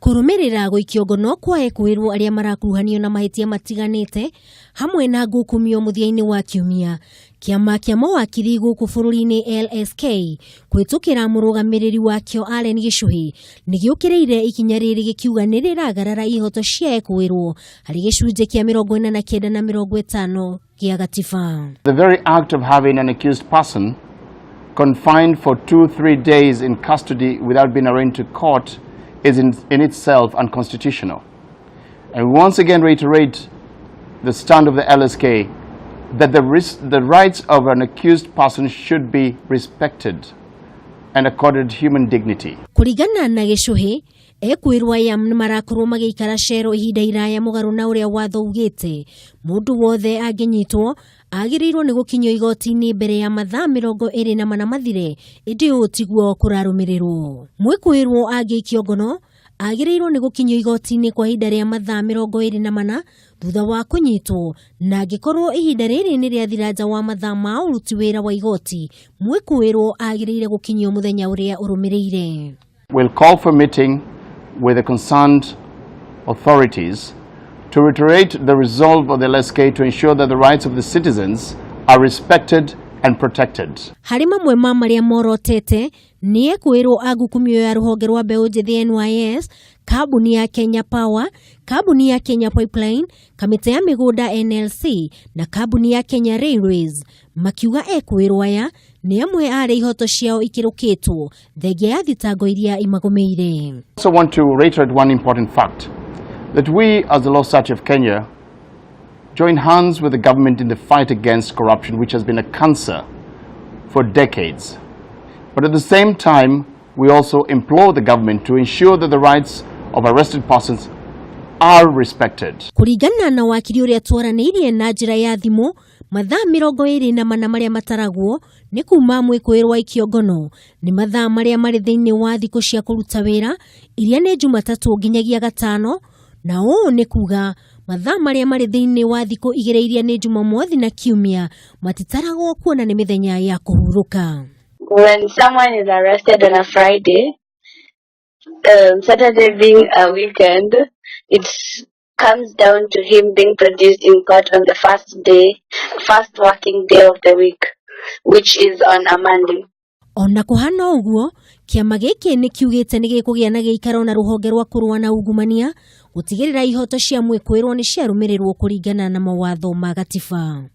Kũrũmĩrĩra gũikio ngono kwa ekũĩrwo arĩa marakuruhanio na mahĩtia matiganĩte hamwe na ngukumio mũthia-inĩ wa kiumia, kĩama kĩa mawakiri gũkũ bũrũri-inĩ LSK kũhĩtũkĩra mũrũgamĩrĩri wakĩo Allen Gĩchũhĩ nĩ gĩũkĩrĩire ikinya rĩrĩ gĩkiuga nĩ rĩragarara ihoto cia ekũĩrwo harĩ gĩcunjĩ kĩa 49 na 50 gĩa gatiba. The very act of having an accused person confined for 2, 3 days in custody without being arraigned to court is in itself unconstitutional. And we once again reiterate the stand of the LSK that the rights of an accused person should be respected and accorded human dignity. Kũringana na Gĩchũhĩ, ekwĩrwo aya nĩ marakorwo magĩikara cero ihinda iraya mũgarũ na ũrĩa watho ugĩte. Mũndũ wothe angĩnyitwo agĩrĩirwo nĩ gũkinyio igoti-inĩ mbere ya mathaa 24 mathire, ĩndĩ ũũ tiguo kũrarũmĩrĩrwo. Mwĩkũĩrwo angĩikio ngono agĩrĩirwo nĩ gũkinyio igoti-inĩ kwa ihinda rĩa mathaa 24 thutha wa kũnyitwo, na angĩkorwo ihinda rĩrĩ nĩ rĩathira nja wa mathaa ma ũruti wĩra wa igoti, mwĩkũĩrwo agĩrĩire gũkinyio mũthenya ũrĩa ũrũmĩrĩire. We'll call for a meeting with the concerned authorities to reiterate the resolve of the LSK to ensure that the rights of the citizens are respected and protected. Harĩ mamwe ma marĩa morotete nĩ ekwĩrwo a ngukumio ya rũhonge rwa mbeũ njĩthĩ NYS, kambuni ya Kenya Power, kambuni ya Kenya Pipeline, kamĩtĩ ya mĩgũnda NLC na kambuni ya Kenya Railways, makiuga ekwĩrwo aya nĩ amwe a arĩa ihoto ciao ikĩrũkĩtwo thengia ya thitango iria imagũmĩire. I also want to reiterate one important fact, that we as the Law Society of Kenya join hands with the government in the fight against corruption, which has been a cancer for decades. But at the same time, we also implore the government to ensure that the rights of arrested persons are respected. Kũringana na wakiri ũrĩa twaranĩirie na njĩra ya thimũ, mathaa 24 marĩa mataragwo nĩ kuma mwĩkũĩrwo aikio ngono nĩ mathaa marĩa marĩ thĩinĩ wa thikũ cia kũruta wĩra iria nĩ Jumatatũ nginyagia Gatano, na ũũ nĩ kuga mathaa marĩa marĩ thĩinĩ wa thikũ 2 iria nĩ Jumamothi na Kiumia matitaragwo kuona nĩ mĩthenya ya kũhurũka. When someone is arrested on a Friday, Saturday being a weekend, it comes down to him being produced in court on the first day, first working day of the week, which is on a Monday. Ona kũhana ũguo, kĩama gĩkĩ nĩ kiugĩte nĩ gĩkũgĩa na gĩikaro na rũhonge rwa kũrũa na ungumania gũtigĩrĩra ihoto cia mwĩkũĩrwo nĩ ciarũmĩrĩrwo kũringana na mawatho ma gatiba.